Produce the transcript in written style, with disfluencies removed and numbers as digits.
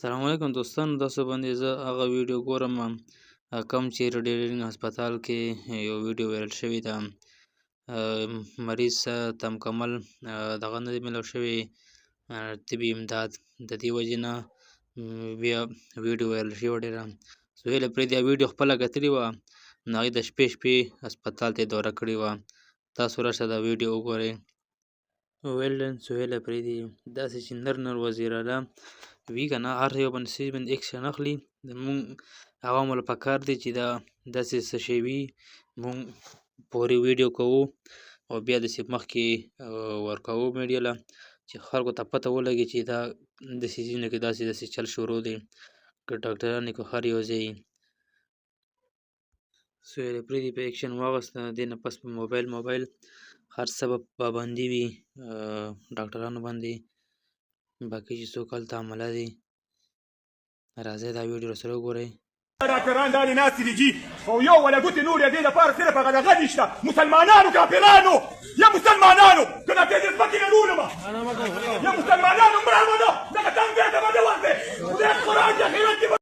السلام علیکم دوستانو، تاسو باندې زه هغه ویډیو ګورم کوم چې ریډینګ هسپتال کې یو ویډیو وایرل شوې ده. مریض ته مکمل دغه نه دی میلاو شوی طبي امداد، د دې وجې نه بیا ویډیو وایرل شوې ډېره. سهیل اپریدي دا ویډیو خپله کتلې وه، نو هغې د شپې شپې هسپتال ته یې دوره کړې وه. تاسو راشه دا ویډیو وګورئ. ویلډن سهیل اپریدي داسې چې نر نر وزیراعلی وي که نه، هر یو باندې څیز باندې اکشن اخلي. د مونږ عوامو له پکار دی چې دا داسې څه شی وي، مونږ پورې ویډیو کوو او بیا داسې مخکې ورکوو میډیا له، چې خلکو ته پته ولګي چې دا داسې ځایونو کې داسې داسې چل شروع دی، که ډاکټران که هر یو ځای. سهیل اپریدي په اکشن واغسته، دې نه پس په موبایل موبایل هر څه به پابندي وي ډاکټرانو باندې، باقي چې څوک هلته عمله دي. راځئ دا ویډیو سره وګورئ. ډاکټران دالې ناستې دي جي، او یو ولا ګوتې نور یې دې لپاره صرف هغه دغه نشته. مسلمانانو کافرانو، یا مسلمانانو که دا دې ځمکې نه نولمه، یا مسلمانانو مړه.